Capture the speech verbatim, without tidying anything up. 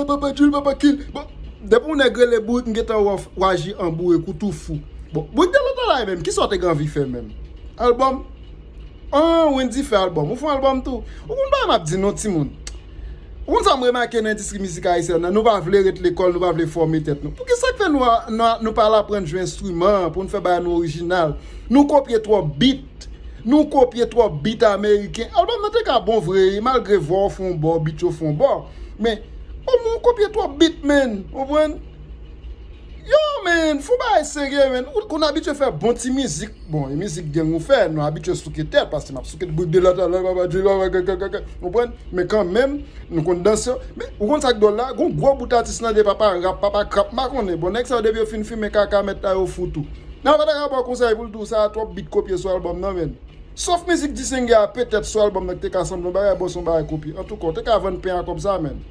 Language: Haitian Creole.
Papa Jul, papa kil. Bon, depi yon nèg rele bourik, m gentan wè w aji an bourik, ou tou fou. Bon, bourik de lòt la menm, kisa w te gen anvi fè menm? Albòm? An, Wendy fè albòm. Ou fè yon albòm tou? Ou konn bagay m ap di non, timoun? Ou konn sa m remake nan endistri mizik ayisyèn nan? Nou pa vle ret lekòl, nou pa vle fòme tèt nou. Poukisa k fè nou, nou, nou pa al aprann jwe enstriman pou nou fè bagay nou orijinal? Nou kopye twòp beat. Nou kopye twòp beat ameriken. Albòm nan te ka bon vre, malgre vwa w fè yon bò, beat yo fè yon bò. Men, omwen w kopye twòp beat, man. Ou konprann? Yo, man, fè yon bagay serye, man. Ou konn abitye fè bon ti mizik. Bon, e mizik gang ou fè, nou abitye souke tèt, paske n ap souke bout de lòt, lòt, lòt, lòt, lòt, lòt, lòt, lòt, ou konprann? Men kanmenm, nou konn danse. Men, ou konn sa k dwòl la? Gon gwo bout atis nan de papa rap, papa krap, m pa konnen. Bon, nèg sa yo, depi yo fin fimen kaka, mèt ta yo fou tou. Nan pa ta ka ba w konsèy pou l di w sa, twòp beat kopye sou albòm nan, man. Sof mizik Disenge a, petèt sou albòm nan ki te ka sanble yon bagay, bon, se yon bagay kopye. Antouka, w te ka vann pen a kòb sa, man.